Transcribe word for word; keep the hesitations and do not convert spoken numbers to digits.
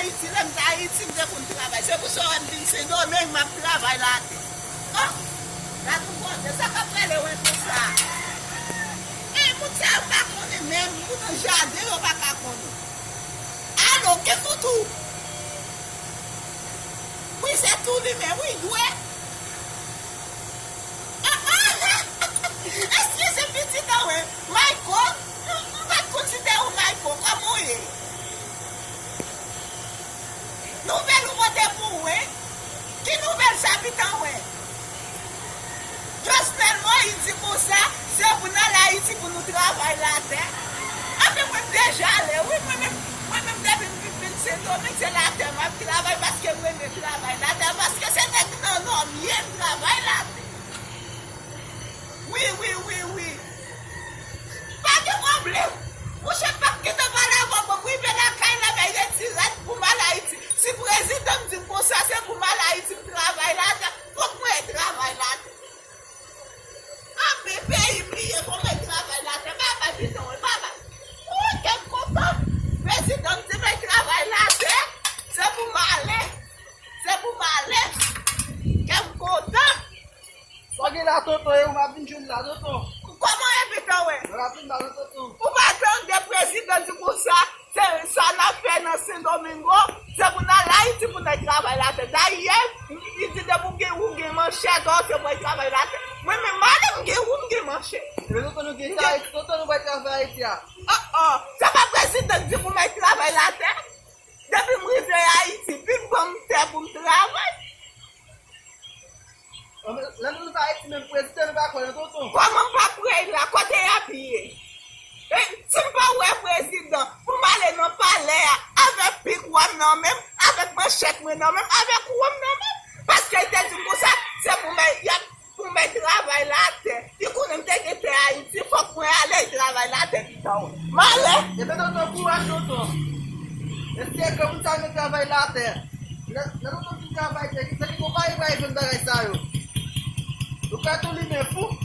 Ayiti, lè m t Ayiti, m te konn travay. Se pou sa w wè m vin Sendomeng, m ap travay latè. Oh! Gad yon koze, sa k ap pale w konsa? E moun sa yo pa konnen menm, moun nan jaden yo pa ka konnen. Alo, ki foutou? Wi, se tou li menm, wi, dwe. Eskize pitit an, wi. Mayko, m, m pa t konn si te ou Mayko, kòman w ye? Nouvèl ou pote pou ou, wi. Ki nouvèl sa pitan, wi? Jovenel Moïse di konsa, se pou n al Ayiti pou nou travay latè. Anfen, mwen m deja ale, wi, mwen menm, mwen menm depi m vin, vin Sendomeng, se latè m ap travay, paske m renmen travay latè, paske se nèg nan nò m ye, m travay latè. Wi, wi, wi, wi. Pa gen pwoblèm. Monchè, m p ap gentan pale avè w, bon, m rive lakay la, bay retirèt pou m al Ayiti. Si prezidan m di m konsa, se pou m al Ayiti, m travay latè, fòk mwen travay latè. Anben, peyi m li ye, fò mwen travay latè, pa bay piton, pa bay. Ou, kè m kontan. Prezidan m di mwen travay latè, se pou m ale. Se pou m ale. Kè m kontan. Sa gen la, tonton, e ou m ap vin jwenn la, tonton. Kòman e piton, wi? Mwen ap vin ba, tonton. Ou pa tande prezidan di konsa? Se sa n ap fè nan Sendomingo, se pou n al Ayiti pou n al travay latè. Dayè, li di depi w gen, ou gen manchèt, ò, se pou al travay latè. Mwen menm, m ale, m gen wou, m gen manchèt. Ebyen, tonton, nou gen sa, Ayiti, tonton, nou pral travay Ayiti a. Oh, oh, se pa prezidan k di pou m al travay latè? Depi m rive Ayiti, vin ban m tè pou m travay. Lè nou rive Ayiti menm, prezidan nou pa kwè nan tonton. Kòman m pa kwè l la? Kote y ap ye? E, si m pa wè prezidan, pou m ale nan palè a, avèk pik wa m nan men m, avèk manchèt mwen nan men m, avèk wou m nan men m. Paske l te di m konsa, se pou mwen, y ap, pou mwen travay latè. Li konnen m te gen tè Ayiti, fòk mwen ale travay latè pita w. M ale! Ebyen, tonton, kouraj, tonton. Èske granmoun sa yo travay latè? Lè, lè tonton fin travay, se ki, se ki konpayi pral jwenn bagay sa yo? Yo pral tou limen fou.